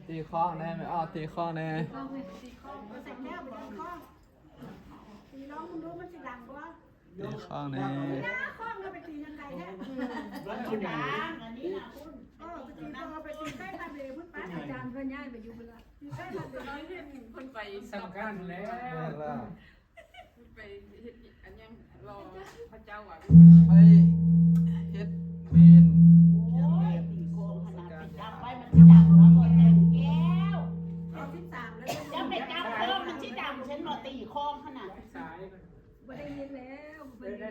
ຕີຄ້ອງແດ່ ແມ່ອອດ ຕີຄ້ອງແດ່ ຕີຄ້ອງ ໃສ່ແກ້ວໄປຕີຄ້ອງ ຕີລອງເບິ່ງດູ ມັນຊິດັງບໍ່? ຕີຄ້ອງແດ່ ຍາຄ້ອງ ເຮົາໄປຕີທາງໄກແທ້ ມັນບໍ່ດັງ ອັນນີ້ນະ ເອີ ໄປຕີ ເອີ ໄປຕີໃກ້ພະເດພຸ້ນໄປ ອາຈານເພິ່ນຍ້າຍໄປຢູ່ພຸ້ນລະ ຢູ່ໃກ້ພະເດ ເພິ່ນໄປ ສຳຄັນແລ້ວ ແມ່ນລະ ໄປເຮັດອັນຫຍັງລໍພະເຈົ້າວ່າ ໄປເຮັດເມນ ກຽມເມນ ຕີກອງຂະໜາດ ຕິດຕາມໄວ້ ມັນຊິດັງ ມາບໍ່ແຕ່ງແກ້ວ ເກົ້າສິບສາມແລ້ວ ຈະໄປຈັບຄອງ ມັນຊິດັງ ເຊັ່ນວ່າຕີຄອງຂະໜາດ ບໍ່ໄດ້ຍິນແລ້ວ ເພິ່ນຢູ່ໃນ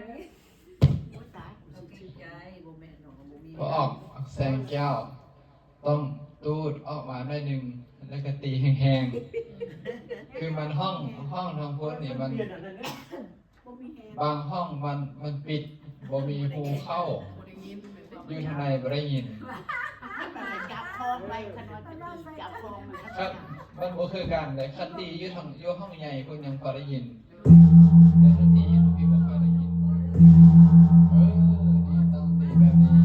ໂອ້ຍຕາຍ ບໍ່ມີ ບໍ່ອອກແສງແກ້ວ ຕ້ອງຕູດອອກມາໜ້ອຍໜຶ່ງ ແລ້ວກໍຕີແຮງໆ ຄືມັນຮ້ອງ ຮ້ອງທາງພຸ້ນນີ້ ມັນ ບາງຫ້ອງມັນ ມັນປິດ ບໍ່ມີຮູເຂົ້າ ຢູ່ທາງໃນບໍ່ໄດ້ຍິນ ຈັບຄອງໄວ້ ຄັນວ່າ ຈັບຄອງ ມັນບໍ່ຄືກັນເດ້ ຄັນຕີຢູ່ທາງ ຢູ່ຫ້ອງໃຫຍ່ພຸ້ນຍັງພໍໄດ້ຍິນ ແຕ່ຄັນຕີຢູ່ທາງພີ້ບໍ່ຄ່ອຍໄດ້ຍິນ ເອີ ນີ້ຕ້ອງຕີແບບນີ້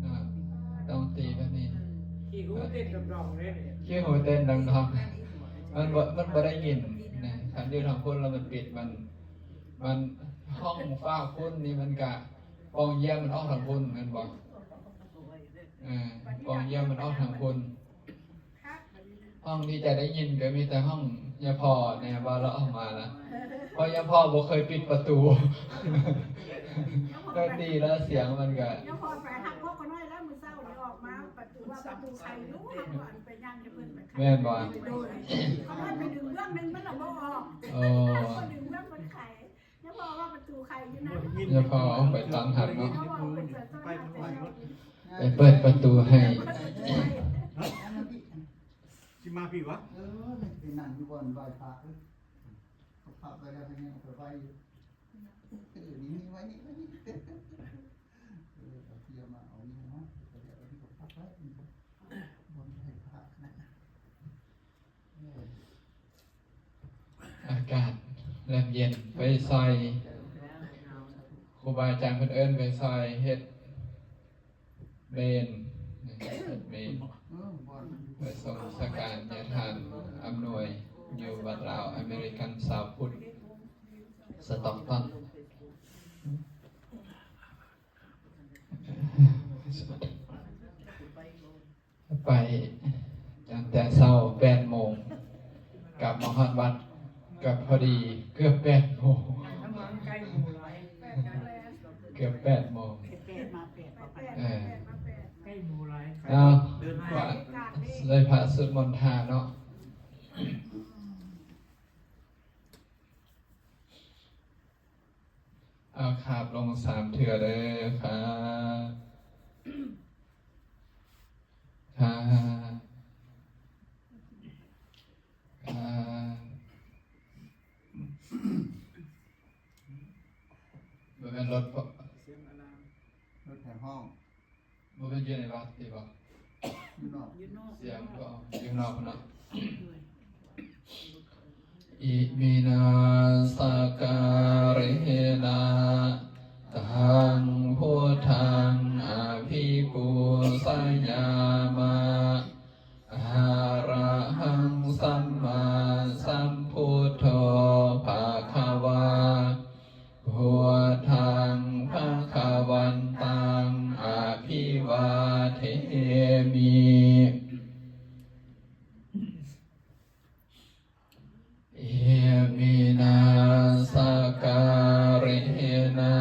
ນະ ຕ້ອງຕີແບບນີ້ ອືມ ຂີ້ຫູເຕັ້ນດອງໆເດ້ ຂີ້ຫູເຕັ້ນດອງໆ ມັນບໍ່ ມັນບໍ່ໄດ້ຍິນນະ ຄັນຢູ່ທາງພຸ້ນແລ້ວມັນປິດ ມັນ ມັນ ຫ້ອງຟ້າພຸ້ນນີ້ມັນກະ ປ່ອງຢ້ຽມມັນອອກທາງພຸ້ນແມ່ນບໍ່? ເອີ ປ່ອງຢ້ຽມມັນອອກທາງພຸ້ນ ຫ້ອງທີ່ຈະໄດ້ຍິນກໍມີແຕ່ຫ້ອງຍາພໍ່ແນ່ ວ່າລາວອອກມາລະ ເພາະຍາພໍ່ບໍ່ເຄີຍປິດປະຕູ ກໍດີລະ ສຽງມັນກໍ ຍາພໍ່ໄປຮັບພວກຂ້ານ້ອຍແລ້ວ ມື້ເຊົ້ານີ້ອອກມາ ປະຕູວ່າປະຕູໄຂຢູ່ ເຮົາກໍໄປຍ່າງໃຫ້ເພິ່ນໄປໄຂ ແມ່ນບໍ່? ໂດຍ ເຂົາໄປດຶງເບື້ອງໜຶ່ງ ມັນລະບໍ່ອອກ ໂອ້ ເຂົາດຶງເບື້ອງເພິ່ນໄຂ ຍາພໍ່ວ່າປະຕູໄຂຢູ່ນະ ຍາພໍ່ເອົາໄປຕັນຫັ້ນເນາະ ໄປເປີດປະຕູໃຫ້ ຊິມາພີ້ວະ? ເອີ ໄປນັ່ງຢູ່ບ່ອນໄຫວ້ພະ ເອີ ເຂົາພັບໄວ້ແລ້ວ ໃຫ້ເອົາໄປໄຫວ້ຢູ່ ເອີ ນີ້ ນີ້ ໄວ້ນີ້ ໄວ້ນີ້ ເອີ ເອົາເຊຍມາ ເອົານີ້ມາ ເຂົາເຈົ້າເອົາທີ່ເຂົາພັບໄວ້ ບ່ອນໄຫວ້ພະນະ ອາກາດເລີ່ມເຢັນ ໄປຊ່ອຍ ຄູບາອາຈານເພິ່ນເອີ້ນໄປຊ່ອຍເຮັດເມນ ເຮັດເມນ ໄປສົ່ງສະການຍາທ່ານອຳນວຍ ຢູ່ວັດລາວອາເມລິກັນຊາວພຸດ ສະຕັອກຕັນ. ໄປຕັ້ງແຕ່ເຊົ້າແປດໂມງ ກັບມາຮອດວັດກໍພໍດີເກືອບແປດໂມງ ເກືອບແປດໂມງ ເອີ ເອົາ ເລີຍພະສຸດມົນທາເນາະ. ເອົາ ຄາບລົງສາມເທື່ອເດີ ຄາບ ຄາບ ຄາບ ບໍ່ແມ່ນລົດ ລົດແຖວຫ້ອງ. ບໍ່ແມ່ນຢູ່ໃນວັດຕິບໍ່? ຢູ່ນອກ ຢູ່ນອກ ສຽງບໍ່ອອກ ຢູ່ນອກເນາະ. ອິມິນາສັກກາເຣນະ ຕັງ ພຸດທັງ ອະພິປູຊະຍາມະ. ອະຣະຫັງ ສຳມາສຳພຸດໂທ ພະຄະວາ. ພຸດທັງ ພະຄະວັນຕັງ ອະພິວາເທມິ. ອິມິນາສັກກາເຣນະ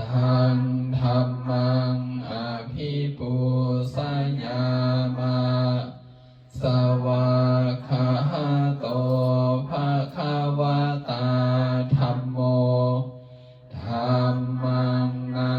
ຕັງ ທຳມັງ ອະພິປູຊະຍາມະ. ສະຫວາກຂາໂຕ ພະຄະວະຕາ ທຳໂມ ທຳມັງ ນະ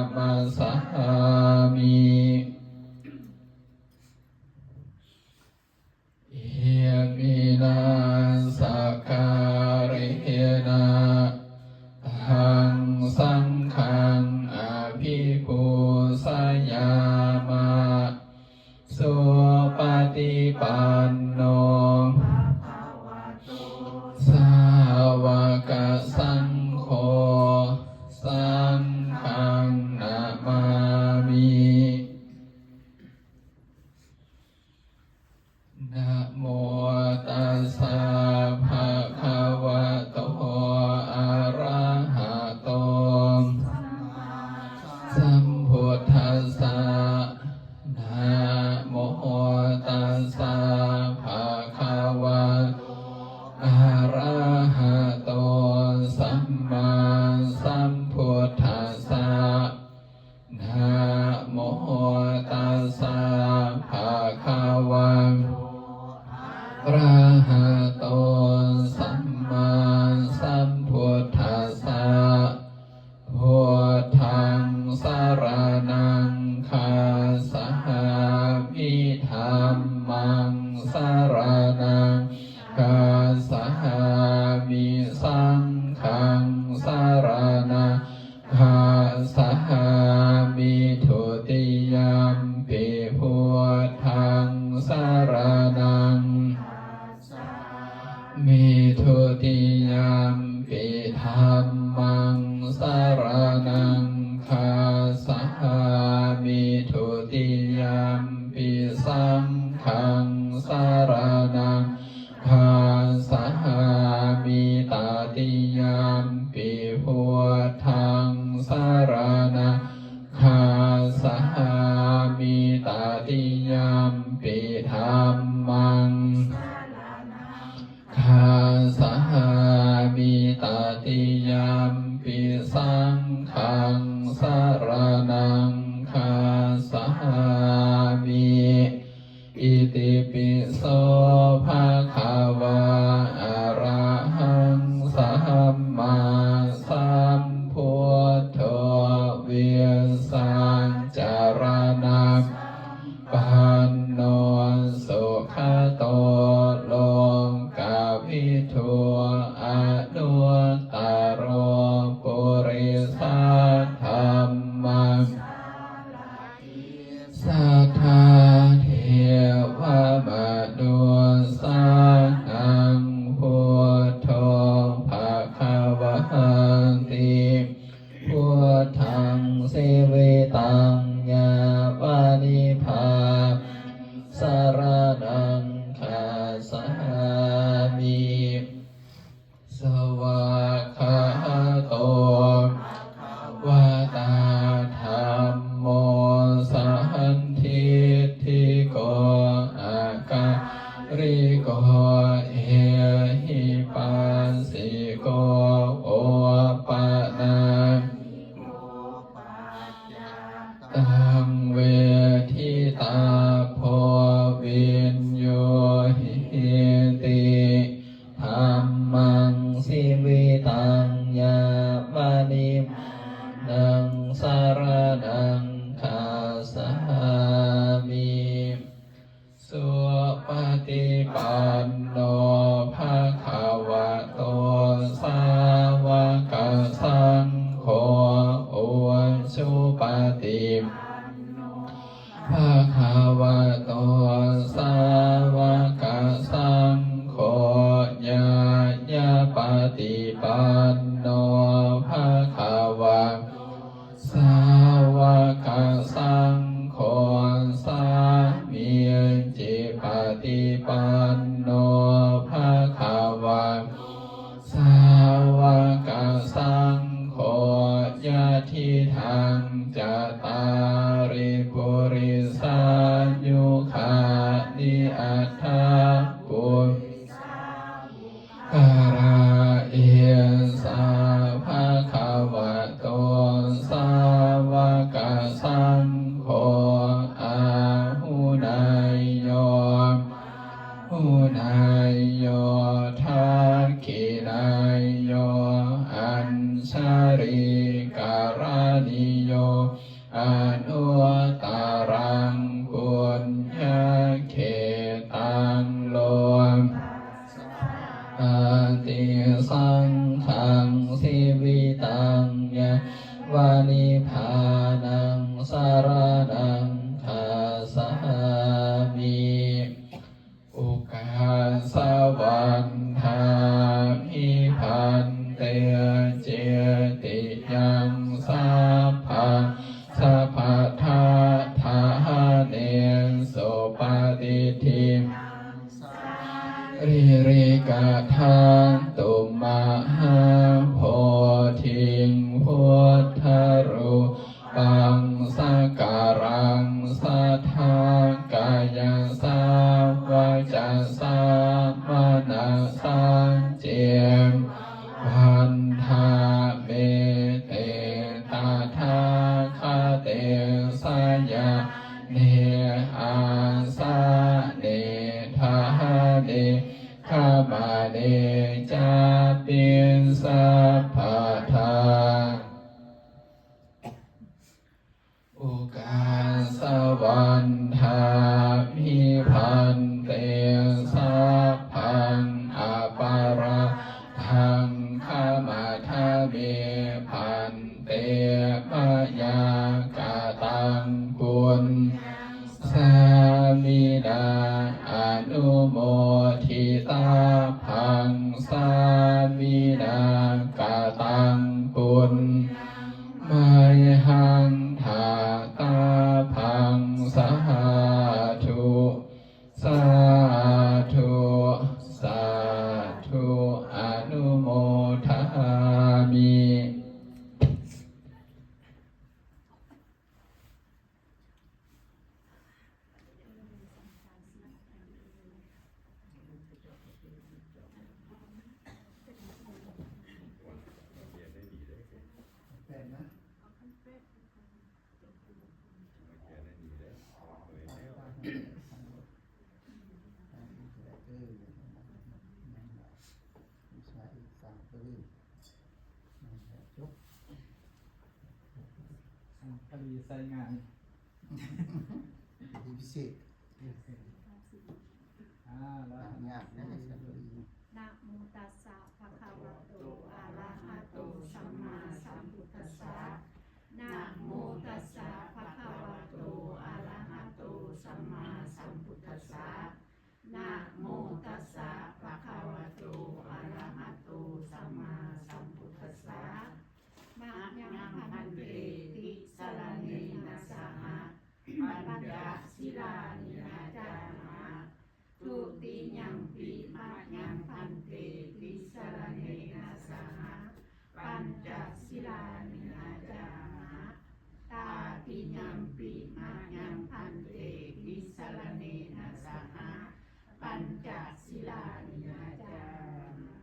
ສະລະນັງຄັດສະມາມິ. ອິຕິປິໂສ ພະຄະວາ ອະຣະຫັງ ສຳມາສຳພຸດໂທ ວິສາຈະລະນະ ປັນໂນ ສຸຄະໂຕ ໂລກະວິທູ ອະນຸດຕະໂລ ປຸລິສະທຳມະ ສາລະຕິ ສັດທາ ເທວະມະນຸດສານັງ ພຸດໂທ ພະຄະວາຕິ ພຸດທັງ ຊີວິຕັງ ຍາມະນິບພານັງ ສະລະນັງຄັດສະມາມິ. ສະວາກຂາໂຕ ພະຄະວະຕາ ທຳໂມ ສັນທິດຖິໂກ ອາກາລິໂກ ເອຫິປັດສິໂກ ໂອປະນາ ຕັງ ເວທິຕາໂພ ວິນຍູຫິຕິ ທຳມັງ ຊີວິຕັງ ຍາມະນິບພານັງ ສະລະນັງຄັດສະມາມິ. ສຸປະຕິປັນໂນ ພະຄະວະໂຕ ສາວະກະສັງໂຄ ອຸຈຸປະຕິປັນໂນ ພະຄະວະໂຕ ສາວະກະສັງໂຄ ຍາຍະປະຕິປັນໂນ ພະຄະວະໂຕ ສາວະກະສັງໂຄ ສາມີຈິປະຕິປັນໂນ ພະຄະວະໂຕ ສາວະກະສັງໂຄ ຍະທິທັງ ຈະຕາລິ ປຸລິສາຍຸຄານິ ອັດຖະ ປຸ ກະລາ ເອສະ ພະຄະວະໂຕ ສາວະກະສັງໂຄ ອາຫຸເນຍໂຍ ຫຸເນຍໂຍ ທັກຂິເນຍໂຍ ອັນຊະລີກະລະນີໂຍ ອະນຸດຕະລັງ ປຸນຍະເຂຕັງ ໂລກັດສະມາຕິ ສັງຄັງ ຊີວິຕັງ ຍາມະນິບພານັງ ສະລະນັງຄັດສະມາມິ. ອຸກາສະວັນທາມິ ພັນເຕ ເຈຕິຍັງ ສັບພັງ ສະພັດທະ ທາເນ ສຸປະຕິທິ ສາລີລິກະທາຕຸ ມະຫາໂພທິງ ພຸດທະຮູ ປັງ ສະກາລັງ ສັດທາ ກາຍະສາ ວາຈາສາ ມະນະສາ ເຈ ວັນທາ ເມ ເຕ ຕະຖາຄະເຕ ສະຍາເນ ອາສະເນ ທະຫາເນ ຂະມະເນ ຈາປິ ສັບພະທາ ອຸກາສະວັນທາມິ ພັນເຕ ສັບພັງ ອະປະລາທັງ ຂະມະທະເມ ພັນເຕ ມະຍາກະຕັງ ປຸນ ສາມິນາ ອະນຸໂມທິຕາພັງ ສາມິນາ ກະຕັງ ປຸນ ມະຫັງ ທາຕາພັງ ສາທຸ ສາທຸ ສາທຸ ອະນຸໂມທາມິ. ອ່າ ພໍດີໃຊ້ງ່າຍ ພິເສດ ອ່າ ແລ້ວ ຍາກນະ ໃນສັນຕະລີ. ນະໂມຕັດສະ ພະຄະວະໂຕ ອະລະຫະໂຕ ສຳມາສຳພຸດທັດສະ. ນະໂມຕັດສະ ພະຄະວະໂຕ ອະລະຫະໂຕ ສຳມາສຳພຸດທັດສະ. ນະໂມຕັດສະ ພະຄະວະໂຕ ອະລະຫະໂຕ ສຳມາສຳພຸດທັດສະ. ມະຍັງ ພັນເຕ ຕິສະລະເນນະ ສະຫະ ປັນຈະສີລານິ ຍາຈາມະ. ທຸຕິຍຳປິ ມະຍັງ ພັນເຕ ຕິສະລະເນນະ ສະຫະ ປັນຈະສີລານິ ຍາຈາມະ. ຕາຕິຍຳປິ ມະຍັງ ພັນເຕ ຕິສະລະເນນະ ສະຫະ ປັນຈະສີລານິ ຍາຈາມະ.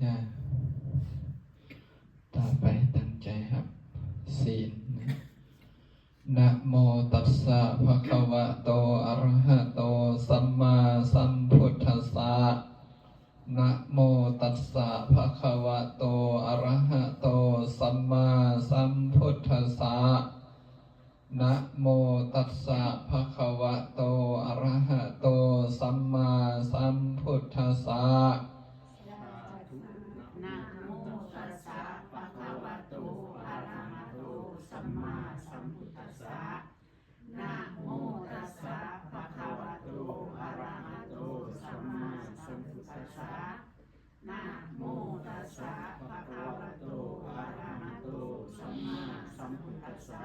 ຢ່າ ຕໍ່ໄປຕັ້ງໃຈຮັບສີນນະ. ນະໂມຕັດສະ ພະຄະວະໂຕ ອະລະຫະໂຕ ສຳມາສຳພຸດທັດສະ. ນະໂມຕັດສະ ພະຄະວະໂຕ ອະລະຫະໂຕ ສຳມາສຳພຸດທັດສະ. ນະໂມຕັດສະ ພະຄະວະໂຕ ອະລະຫະໂຕ ສຳມາສຳພຸດທັດສະ. ນະໂມຕັດສະ ພະຄະວະໂຕ ອະລະຫະໂຕ ສຳມາສຳພຸດທັດສະ. ນະໂມຕັດສະ ພະຄະວະໂຕ ອະລະຫະໂຕ ສຳມາສຳພຸດທັດສະ. ນະໂມຕັດສະ ພະຄະວະໂຕ ອະລະຫະໂຕ ສຳມາສຳພຸດທັດສະ.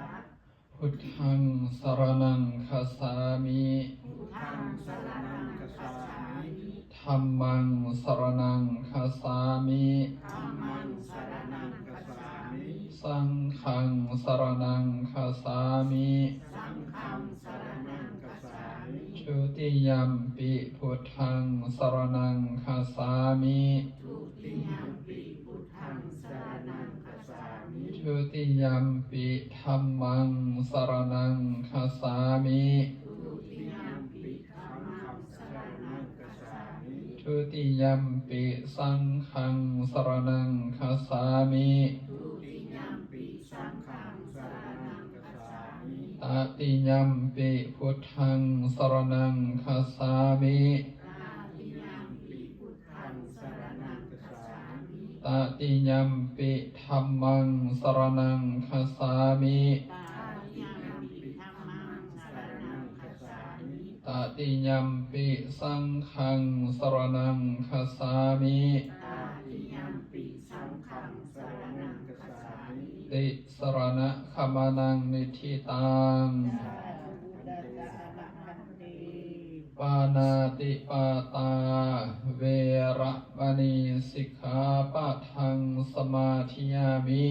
ພຸດທັງສະລະນັງຄັດສາມິ. ພຸດທັງສະລະນັງຄັດສາມິ. ທຳມັງສະລະນັງຄັດສາມິ. ທຳມັງສະລະນັງຄັດສາມິ. ສັງຄັງສະລະນັງຄັດສາມິ. ສັງຄັງສະລະນັງຄັດສາມິ. ທຸຕິຍຳປິ ພຸດທັງສະລະນັງຄັດສາມິ. ທຸຕິຍຳປິ ພຸດທັງສະລະນັງຄັດສາມິ. ທຸຕິຍຳປິ ທຳມັງສະລະນັງຄັດສາມິ. ທຸຕິຍຳປິ ທຳມັງສະລະນັງຄັດສາມິ. ທຸຕິຍຳປິ ສັງຄັງສະລະນັງຄັດສາມິ. ທຸຕິຍຳປິ ສັງຄັງສະລະນັງຄັດສາມິ. ຕະຕິຍຳປິ ພຸດທັງສະລະນັງຄັດສາມິ. ຕະຕິຍຳປິ ພຸດທັງສະລະນັງຄັດສາມິ. ຕະຕິຍຳປິ ທຳມັງສະລະນັງຄັດສາມິ. ຕະຕິຍຳປິ ທຳມັງສະລະນັງຄັດສາມິ. ຕະຕິຍຳປິ ສັງຄັງສະລະນັງຄັດສາມິ. ຕະຕິຍຳປິ ສັງຄັງສະລະນັງຄັດສາມິ. ຕິສະລະນະຄະມະນັງນິທິຕັງ. ສາທຸ ປານາຕິປາຕາ ເວລະມະນີ ສິກຂາປະທັງ ສະມາທິຍາມິ.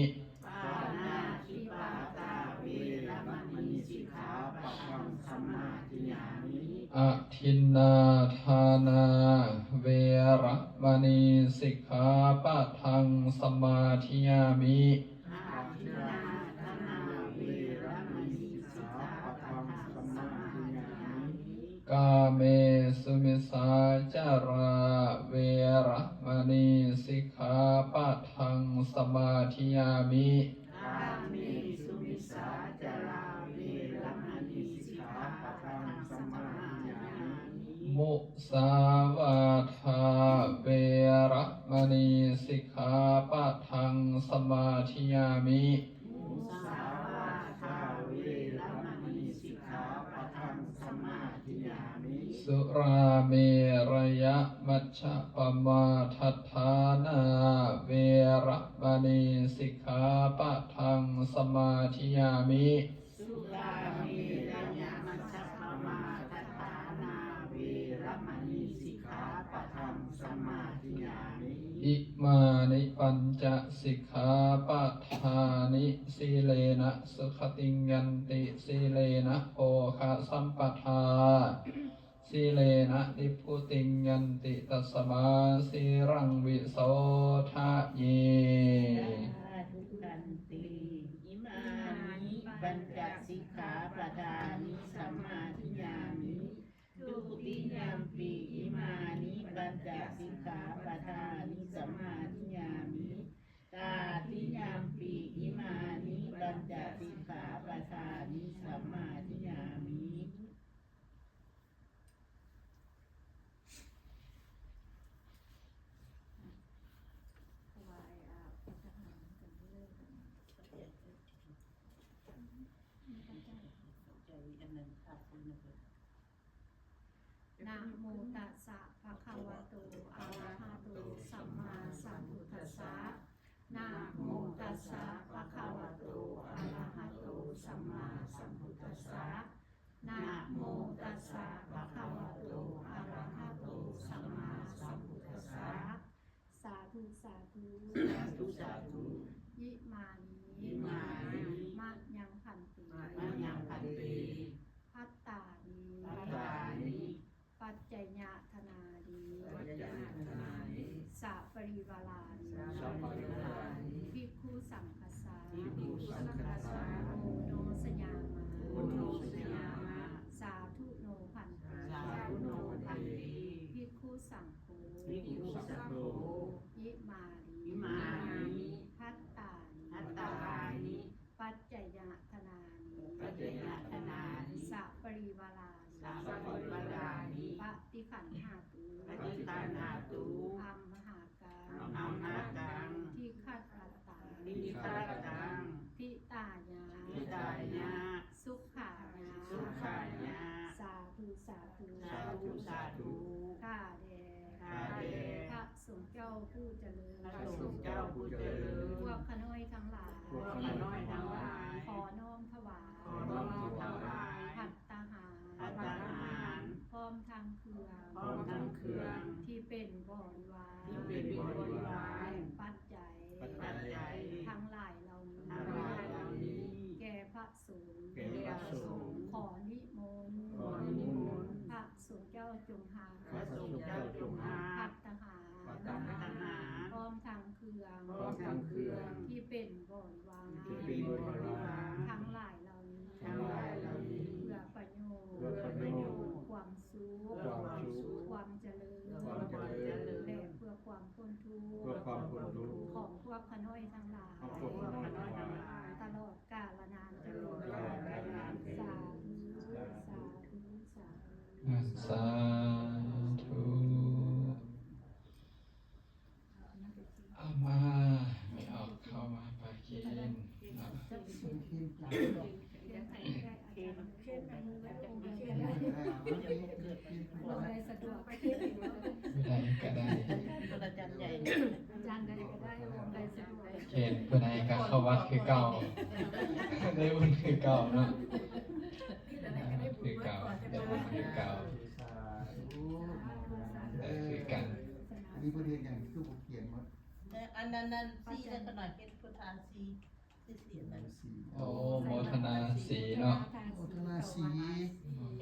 ປານາທິປາຕາ ເວລະມະນີ ສິກຂາປະທັງ ສະມາທິຍາມິ. ອະທິນນາທານາ ເວລະມະນີ ສິກຂາປະທັງ ສະມາທິຍາມິ. ອະທິນນາທານາ ເວລະມະນີ ສິກຂາປະທັງ ສະມາທິຍາມິ. ກາເມສຸມິດສາຈາລາ ເວລະມະນີ ສິກຂາປະທັງ ສະມາທິຍາມິ. ກາເມສຸມິດສາຈາລາ ເວລະມະນີ ສິກຂາປະທັງ ສະມາທິຍາມິ. ມຸສາວາທາ ເວລະມະນີ ສິກຂາປະທັງ ສະມາທິຍາມິ. ມຸສາວາທາ ເວລະມະນີ ສິກຂາປະທັງ ສະມາທິຍາມິ. ສຸລາເມລະຍະ ມັດ ຊະປະມາທັດຖານາ ເວລະມະນີ ສິກຂາປະທັງ ສະມາທິຍາມິ. ສຸລາເມລະຍະ ມັດ ຊະປະມາທັດຖານາ ເວລະມະນີ ສິກຂາປະທັງ ສະມາທິຍາມິ. ອິມານິປັນຈະສິກຂາປະທານິ ສີເລນະສຸຂະຕິງ ຍັນຕິ ສີເລນະໂພຄະສຳປະທາ ສີເລນະນິບພຸຕິງ ຍັນຕິ ຕັດສະມາ ສີລັງວິໂສທະເຍ. ສາທຸ ພັນເຕ. ອິມ ປະທານິ ສຳມາທິຍາມິ Dutiyampi imāni pañca sikkhāpadāni samādiyāmi. Tatiyampi imāni pañca sikkhāpadāni samādiyāmi. ນະໂມຕັດສະ ພະຄະວະໂຕ ອະລະຫະໂຕ ສຳມາສຳພຸດທັດສະ ນະໂມຕັດສະ ພະຄະວະໂຕ ອະລະຫະໂຕ ສຳມາສຳພຸດທັດສະ ນະໂມຕັດສະ ພະຄະວະໂຕ ອະລະຫະໂຕ ສຳມາສຳພຸດທັດສະ. ສາທຸ ສາທຸ ສາທຸ ສາທຸ. ອິມານິ ອິມານິ ມະຍັງພັນເຕ ມະຍັງພັນເຕ ພັດຕານິ ພັດຕານິ ປັດໄຈຍະທະນານິ ປັດໄຈຍະທະນານິ ສະປະລິວາລານິ ສະປະລິວາລານິ ພິກຂຸສັງຄະສາ ພິກຂຸສັງຄະສາ ໂອໂນສະຍາມະ ໂອໂນສະຍາມະ ສາທຸໂນພັນເຕ ສາທຸໂນພັນເຕ ພິກຂຸສັງ ໂຄ ວິภุສະໂຄ ອິມານິ ອິມານິ ພັດຕານິ ພັດຕານິ ປັດໄຈຍະທະນານິ ປັດໄຈຍະທະນານິ ສະປະລິວາລານິ ສະປະລິວາລານິ ປະຕິຄັນຫາຕຸ ປະຕິຄັນຫາຕຸ ອັມມະຫາກັງ ອັມມະຫາກັງ ທິຄະລະຕັງ ທິຄະລະຕັງ ທິຕາຍະ ທິຕາຍະ ສຸຂາຍະ ສຸຂາຍະ ສາທຸ ສາທຸ ສາທຸ ສາທຸ. ຂ້າແດ່ ຂ້າແດ່ ພະສົງເຈົ້າຜູ້ຈະເລີນ ພະສົງເຈົ້າຜູ້ຈະເລີນ ພວກຂ້ານ້ອຍທັງຫຼາຍ ພວກຂ້ານ້ອຍທັງຫຼາຍ ຂໍນ້ອມຖວາຍ ຂໍນ້ອມຖວາຍ ພັດຕາຫານ ພັດຕາຫານ ພ້ອມທັງເຄື່ອງ ພ້ອມທັງເຄື່ອງ ທີ່ເປັນບໍລິວານ ທີ່ເປັນບໍລິວານ ແລະ ປັດໄຈ ປັດໄຈ ທັງຫຼາຍເຫຼົ່ານີ້ ທັງຫຼາຍເຫຼົ່ານີ້ ແກ່ພະ ສົງ ແກ່ພະສົງ ຂໍນິມົນ ຂໍນິມົນ ພະສົງເຈົ້າຈົ່ງຮັບ ພະສົງເຈົ້າຈົ່ງຮັບ ພັດຕາຫານ ພັດຕາຫານ ພ້ອມທັງເຄື່ອງ ພ້ອມທັງເຄື່ອງ ທີ່ເປັນບໍລິວານ ທີ່ເປັນບໍລິວານ ທັງຫຼາຍເຫຼົ່ານີ້ ທັງຫຼາຍເຫຼົ່ານີ້ ເພື່ອປະໂຫຍດ ເພື່ອປະໂຫຍດ ຄວາມສຸກ ຄວາມສຸກ ຄວາມຈະເລີນ ຄວາມຈະເລີນ ແລະ ເພື່ອຄວາມ ພົ້ນທຸກ ເພື່ອຄວາມພົ້ນທຸກ ຂອງພວກຂ້ານ້ອຍທັງຫຼາຍ ຂອງພວກຂ້ານ້ອຍທັງຫຼາຍ ຕະຫຼອດກາລະນານເທີນ ຕະຫຼອດກາລະນານເທີນ ສາທຸ ສາທຸ ສາທຸ ສາທຸ ເອົາມາ ແມ່ອອກເຂົ້າມາປາກິນເນາະ ເຄນ ເຄນ ອັນນີ້ໄວ້ອົງໃດກໍໄດ້ ອົງໃດສະດວກ ຜູ້ໃດກໍໄດ້ ອາຈານໃດກໍໄດ້ ອົງໃດສະດວກ ເຄນ ຜູ້ໃດກໍເຂົ້າວັດຄືເກົ່າ ໄດ້ບຸນຄືເກົ່າເນາະ ຄືເກົ່າ ໄດ້ບຸນຄືເກົ່າ ສາທຸ ເອີ ຄືກັນ ອັນນີ້ເພິ່ນເຮັດຫຍັງຄືບໍ່ຂຽນໝົດ ແຕ່ອັນນັ້ນ ອັນສີ່ ແລ້ວກໍໜ້ອຍເຮັດພຸດທາສີ ໂອ້ ໂມທະນາສີເນາະ ໂມທະນາສີ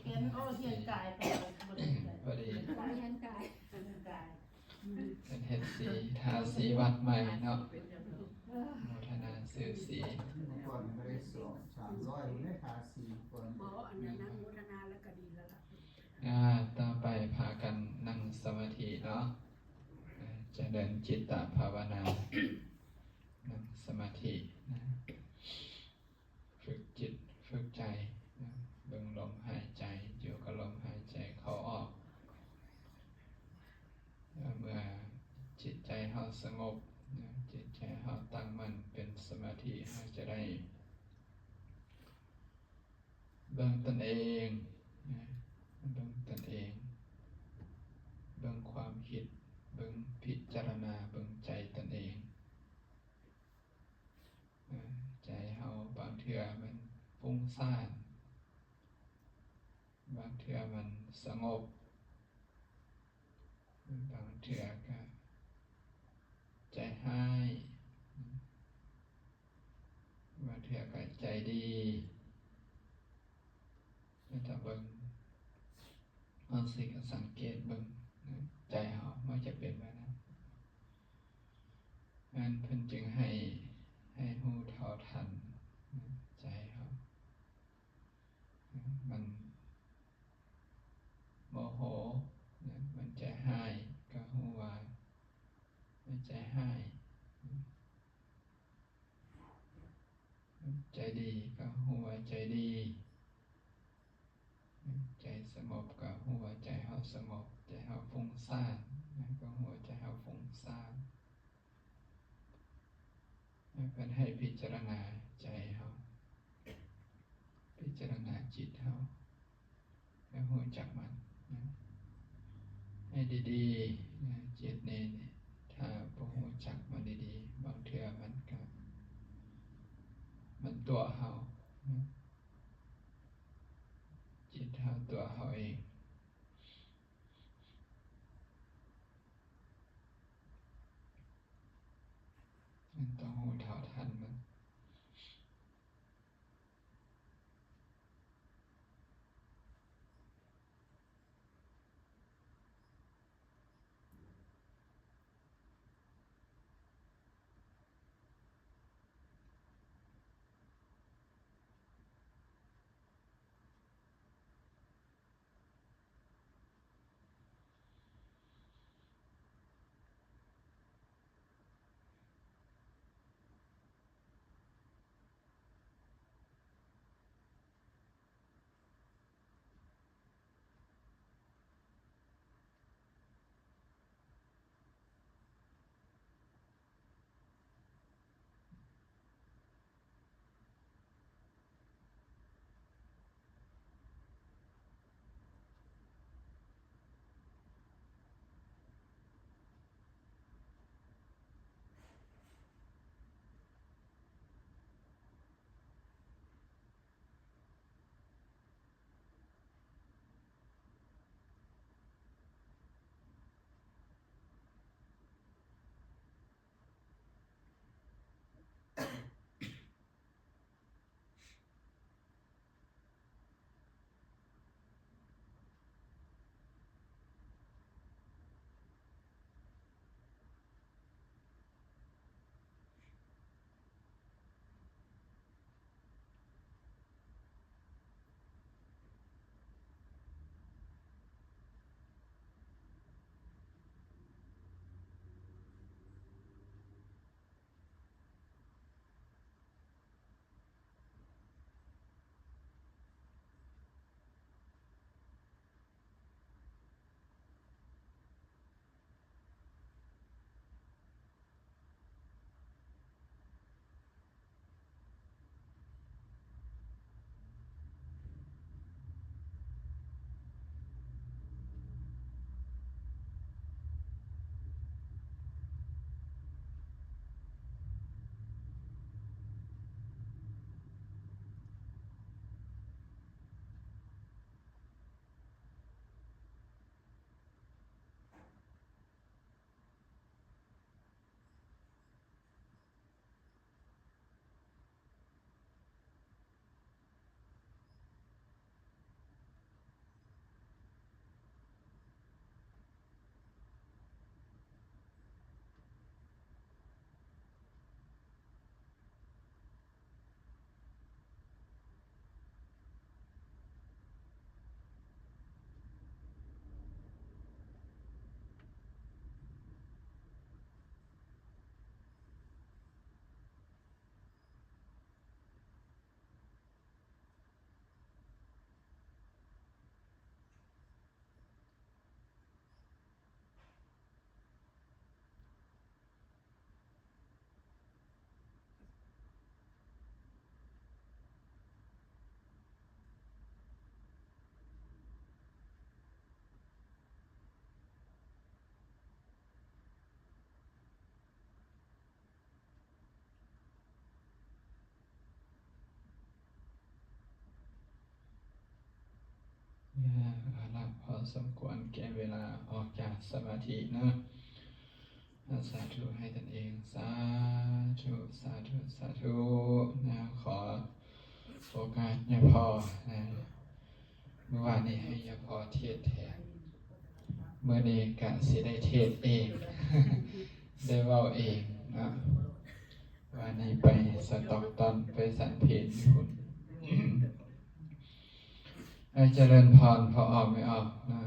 ຂຽນ ໂອ້ ຮຽນກາຍ ພໍດີ ຮຽນກາຍ ຮຽນກາຍ ເພິ່ນເຮັດສີ ທາສີວັດໃໝ່ເນາະ ໂມທະນາຊື່ສີ ເມື່ອກ່ອນກໍໄດ້ສອງສາມຮ້ອຍ ບໍ່ໄດ້ທາສີກ່ອນ ບໍ່ ອັນນັ້ນ ໂມທະນາແລ້ວກໍດີແລ້ວລະ ອ່າ ຕໍ່ໄປພາກັນນັ່ງສະມາທິເນາະ ຈະເລີນຈິດຕະພາວະນາ ນັ່ງສະມາທິນະ ຝຶກຈິດຝຶກໃຈນະ ເບິ່ງລົມຫາຍໃຈ ຢູ່ກັບລົມຫາຍໃຈເຂົ້າອອກ ເມື່ອຈິດໃຈເຮົາສະຫງົບນະ ຈິດໃຈເຮົາຕັ້ງໝັ້ນເປັນສະມາທິ ເຮົາຈະໄດ້ເບິ່ງຕົນເອງນະ ເບິ່ງຕົນເອງ ເບິ່ງຄວາມຄິດ ເບິ່ງ ພິຈາລະນາເບິ່ງໃຈຕົນເອງ. ໃຈເຮົາບາງເທື່ອມັນຟຸ້ງສ້ານ ບາງເທື່ອມັນສະຫງົບ ບາງເທື່ອກະໃຈຮ້າຍ ບາງເທື່ອກະໃຈດີ ແຕ່ເບິ່ງ ເຮົາຊິກະສັງເກດເບິ່ງໃຈເຮົາມັກຈະເປັນແບບນັ້ນ ນັ້ນເພິ່ນຈຶ່ງໃຫ້ ໃຫ້ຮູ້ເທົ່າທັນໃຈເຮົາ ໃຈດີກໍຮູ້ວ່າໃຈດີ, ໃຈສະຫງົບກໍຮູ້ວ່າໃຈເຮົາສະຫງົບ, ໃຈເຮົາຟຸ້ງສ້ານກໍຮູ້ວ່າໃຈເຮົາຟຸ້ງສ້ານ. ເພິ່ນໃຫ້ພິຈາລະນາໃຈເຮົາ, ພິຈາລະນາຈິດເຮົາ ໃຫ້ຮູ້ຈັກມັນນະ ໃຫ້ດີໆນະ. ຈິດນີ້ ຖ້າບໍ່ຮູ້ຈັກມັນດີໆ ບາງເທື່ອມັນກໍ ມັນຕົວະເຮົານະ, ຈິດເຮົາຕົວະເຮົາເອງ. ມັນຕ້ອງຮູ້ເທົ່າທັນມັນ. ເວລາພໍສົມຄວນແກ່ເວລາອອກຈາກສະມາທິເນາະ. ສາທຸໃຫ້ຕົນເອງ. ສາທຸ ສາທຸ ສາທຸ. ນະ ຂໍໂອກາດຍາພໍ່ນະ. ມື້ວານນີ້ໃຫ້ຍາພໍ່ເທດແທນ, ມື້ນີ້ກະຊິໄດ້ເທດເອງ ໄດ້ເວົ້າເອງເນາະ. ວານນີ້ໄປສະຕອກຕອນ ໄປສັນເພນຢູ່ພຸ້ນ. ໃຫ້ຈະເລີນພອນພໍ່ອອກແມ່ອອກເນາ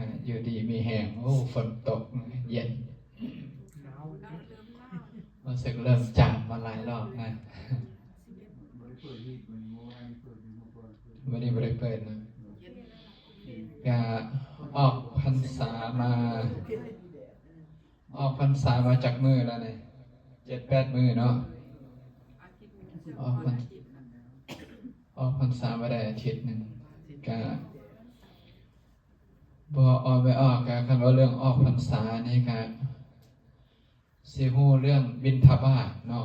ະ, ຢູ່ດີມີແຮງ. ໂອ້ ຝົນຕົກເຢັນ, ຮູ້ສຶກເລີ່ມຈາມມາຫຼາຍຮອບນະ. ເປີດນະ ກະອອກພັນສາມາ ອອກພັນສາມາຈັກມື້ແລ້ວນີ້? ເຈັດແປດມື້ເນາະ. ອອກພັນ ອອກພັນສາມາໄດ້ອາທິດໜຶ່ງ ກະບໍ່ອອກ ໄປອອກ ກະຄັນວ່າເລື່ອງອອກພັນສານີ້ກະ ຊິຮູ້ເລື່ອງບິນທະບາດເນາະ.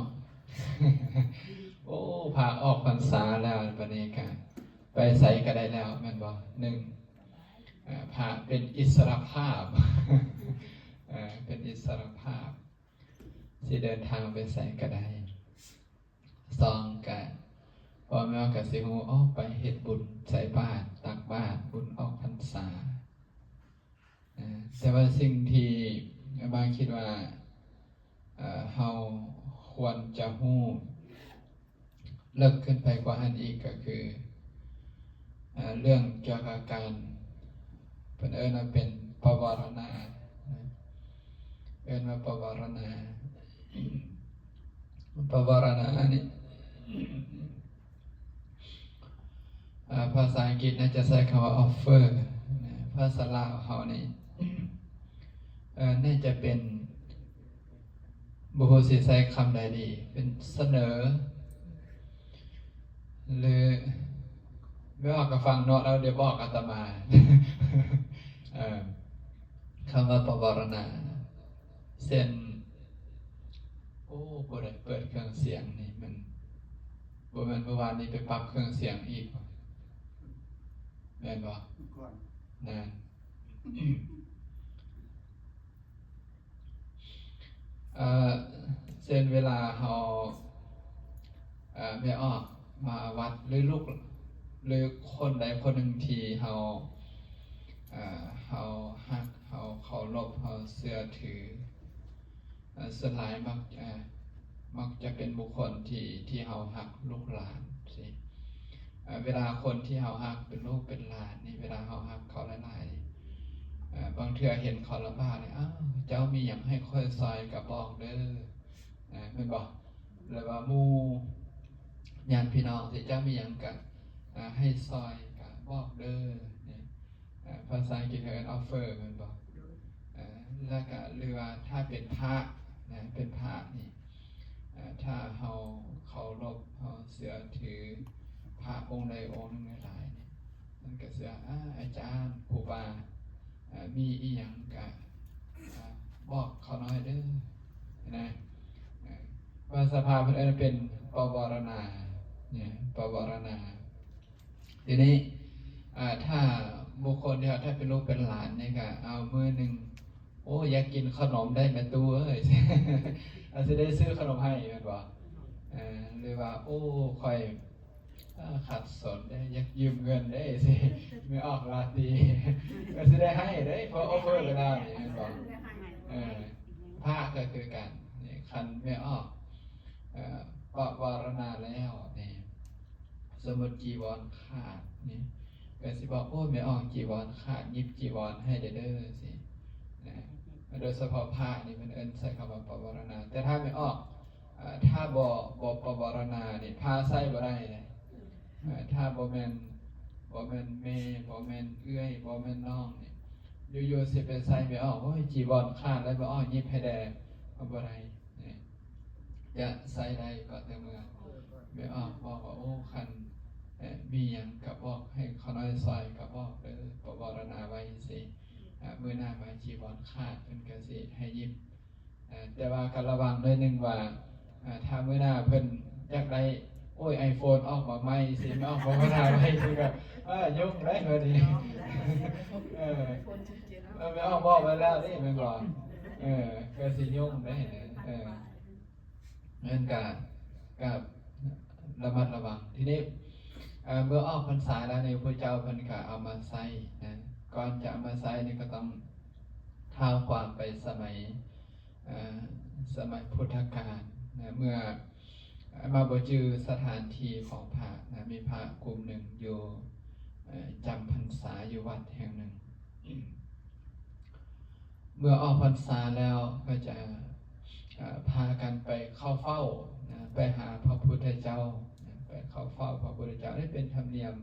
ໂອ້ ພະອອກພັນສາແລ້ວ ບາດນີ້ກະໄປໃສກະໄດ້ແລ້ວແມ່ນບໍ່? ໜຶ່ງ ເອີ ພະເປັນອິດສະຫຼະພາບ ເອີ ເປັນອິດສະຫຼະພາບ ຊິເດີນທາງໄປໃສກະໄດ້. ສອງ ກະ ພໍ່ແມ່ກະຊິຮູ້ ອໍ ໄປເຮັດບຸນໃສ່ບາດ ຕັກບາດ ບຸນອອກພັນສາ. ເອີ ແຕ່ວ່າສິ່ງທີ່ອາດມາຄິດວ່າ ເອີ ເຮົາຄວນຈະຮູ້ເລິກຂຶ້ນໄປກວ່າຫັ້ນອີກ ກໍຄື ເອີ ເລື່ອງກ່ຽວກັບການ ເພິ່ນເອີ້ນວ່າເປັນປະວາລະນາ ເອີ້ນວ່າປະວາລະນາ. ປະວາລະນານີ້ ເອີ ພາສາອັງກິດໜ້າຈະໃຊ້ຄຳວ່າ offer ນະ ພາສາລາວເຮົານີ້ ເອີ ໜ້າຈະເປັນ ບໍ່ຮູ້ຊິໃຊ້ຄຳໃດດີ ເປັນສະເໜີ ຫຼື ແມ່ອອກກະຟັງເນາະ ແລ້ວດຽວບອກອາດຕະມາ ເອີ ຄຳວ່າປະວາລະນາ ເຊັ່ນ ໂອ້ ຜູ້ໃດເປີດເຄື່ອງສຽງນີ້ ມັນ ບໍ່ແມ່ນມື້ວານນີ້ໄປປັບເຄື່ອງສຽງອີກບໍ່? ແມ່ນບໍ່? ນັ້ນ ເອີ ເຊັ່ນເວລາເຮົາ ເອີ ແມ່ອອກມາວັດ ຫຼື ລູກ ຫຼື ຄົນໃດຄົນໜຶ່ງທີ່ເຮົາ ເອີ ເຮົາຮັກ ເຮົາເຄົາລົບ ເຮົາເຊື່ອຖື ເອີ ສ່ວນຫຼາຍມັກ ເອີ ມັກຈະເປັນບຸກຄົນທີ່ ທີ່ເຮົາຮັກ ລູກຫຼານຊີ້. ເອີ ເວລາຄົນທີ່ເຮົາຮັກເປັນລູກເປັນຫຼານນີ້ ເວລາເຮົາຮັກເຂົາຫຼາຍໆ ເອີ ບາງເທື່ອເຫັນເຂົາລຳບາກນີ້ ອ້າວ ເຈົ້າມີຫຍັງໃຫ້ຂ້ອຍຊ່ອຍກະບອກເດີ ເອີ ແມ່ນບໍ່? ຫຼືວ່າໝູ່ຍາດພີ່ນ້ອງ ເຈົ້າມີຫຍັງກະ ເອີ ໃຫ້ຊ່ອຍກະບອກເດີນີ້. ເອີ ພາສາອັງກິດເອີ້ນ offer ແມ່ນບໍ່? ເອີ ແລ້ວກະ ຫຼືວ່າຖ້າເປັນພະນະ ເປັນພະນີ້ ເອີ ຖ້າເຮົາເຄົາລົບ ເຮົາເຊື່ອຖືພະອົງໃດອົງໜຶ່ງຫຼາຍໆນີ້ ມັນກະເຊື່ອ ອາ ອາຈານ ຄູບາ ເອີ ມີອີ່ຫຍັງກະ ເອີ ບອກເຂົາໜ້ອຍເດີນະ. ເອີ ພາສາພະເພິ່ນເອີ້ນເປັນປະວາລະນາ ເອີ ປະວາລະນາ. ທີນີ້ ເອີ ຖ້າບຸກຄົນທີ່ເຮົາ ຖ້າເປັນລູກເປັນຫຼານນີ້ກະ ເອົາ ມື້ໜຶ່ງ ໂອ້ ຢາກກິນຂະໜົມໄດ້ແມ່ຕູ້ເອີຍ ອາດຊິໄດ້ຊື້ຂະໜົມໃຫ້ແມ່ນບໍ່? ເອີ ຫຼືວ່າ ໂອ້ ຂ້ອຍ ເອີ ຂັດສົນເດ້ ຢາກຢືມເງິນເດ້ ຊິ ແມ່ອອກລາຕີ ກະຊິໄດ້ໃຫ້ເດ້ ເພາະ offer ເວລານີ້ແມ່ນບໍ່? ເອີ ພະກະຄືກັນນີ້ ຄັນແມ່ອອກ ເອີ ປະວາລະນາແລ້ວນີ້ ສົມມຸດຈີວອນຂາດນີ້ ກະຊິບອກ ໂອ້ ແມ່ອອກຈີວອນຂາດ ຫຍິບຈີວອນໃຫ້ແດ່ເດີ ຊີ້ນະ. ໂດຍສະເພາະພະນີ້ເພິ່ນເອີ້ນໃຊ້ຄຳວ່າປະວາລະນາ. ແຕ່ຖ້າແມ່ອອກ ເອີ ຖ້າບໍ່ ບໍ່ປະວາລະນານີ້ ພະໃຊ້ບໍ່ໄດ້ເດ້. ເອີ ຖ້າບໍ່ແມ່ນ ບໍ່ແມ່ນແມ່ ບໍ່ແມ່ນເອື້ອຍ ບໍ່ແມ່ນນ້ອງນີ້ ຢູ່ໆຊິໄປໃສ່ແມ່ອອກ ໂອ້ຍ ຈີວອນຂາດແລ້ວ ແມ່ອອກຫຍິບໃຫ້ແດ່ ເອົາບໍ່ໄດ້. ຈະໃຊ້ໄດ້ກໍແຕ່ເມື່ອແມ່ອອກບອກວ່າ ໂອ້ ຄັນ ເອີ ມີຫຍັງກະບອກ ໃຫ້ຂ້ານ້ອຍຊ່ອຍກະບອກເດີ ປະວາລະນາໄວ້ຈັ່ງຊີ້ ເອີ ມື້ໜ້າມາຈີວອນຂາດ ເພິ່ນກະຊິໃຫ້ຍິບ. ເອີ ແຕ່ວ່າກະລະວັງໜ້ອຍໜຶ່ງວ່າ ເອີ ຖ້າມື້ໜ້າເພິ່ນຢາກໄດ້ ໂອ້ຍ ໄອໂຟນອອກມາໃໝ່ຊີ້ ແມ່ອອກພາວະນາໄວ້ ຄືແບບ ເອີ ຫຍຸ້ງໄດ໋ມື້ນີ້ ເອີ ແມ່ອອກບອກໄວ້ແລ້ວເດ້ແມ່ນບໍ່? ເອີ ກະຊິຫຍຸ້ງໄດ໋ ເອີ ນັ້ນກະ ກະລະມັດລະວັງ. ທີນີ້ ເອີ ເມື່ອອອກພັນສາແລ້ວນີ້ ພະເຈົ້າເພິ່ນກະເອົາມາໃຊ້ນະ ກ່ອນຈະເອົາມາໃຊ້ນີ້ກະຕ້ອງທ້າວຄວາມໄປສະໄໝ ເອີ ສະໄໝພຸດທະການນະ ເມື່ອມາບໍ່ຈື່ສະຖານທີ່ຂອງພະນະ ມີພະກຸ່ມໜຶ່ງຢູ່ ເອີ ຈຳພັນສາຢູ່ວັດແຫ່ງໜຶ່ງ ເມື່ອອອກພັນສາແລ້ວ ເຂົາຈະ ເອີ ພາກັນໄປເຂົ້າເຝົ້ານະ ໄປຫາພະພຸດທະເຈົ້ານະ ໄປເຂົ້າເຝົ້າພະພຸດທະເຈົ້າ. ນີ້ເປັນທຳນຽມ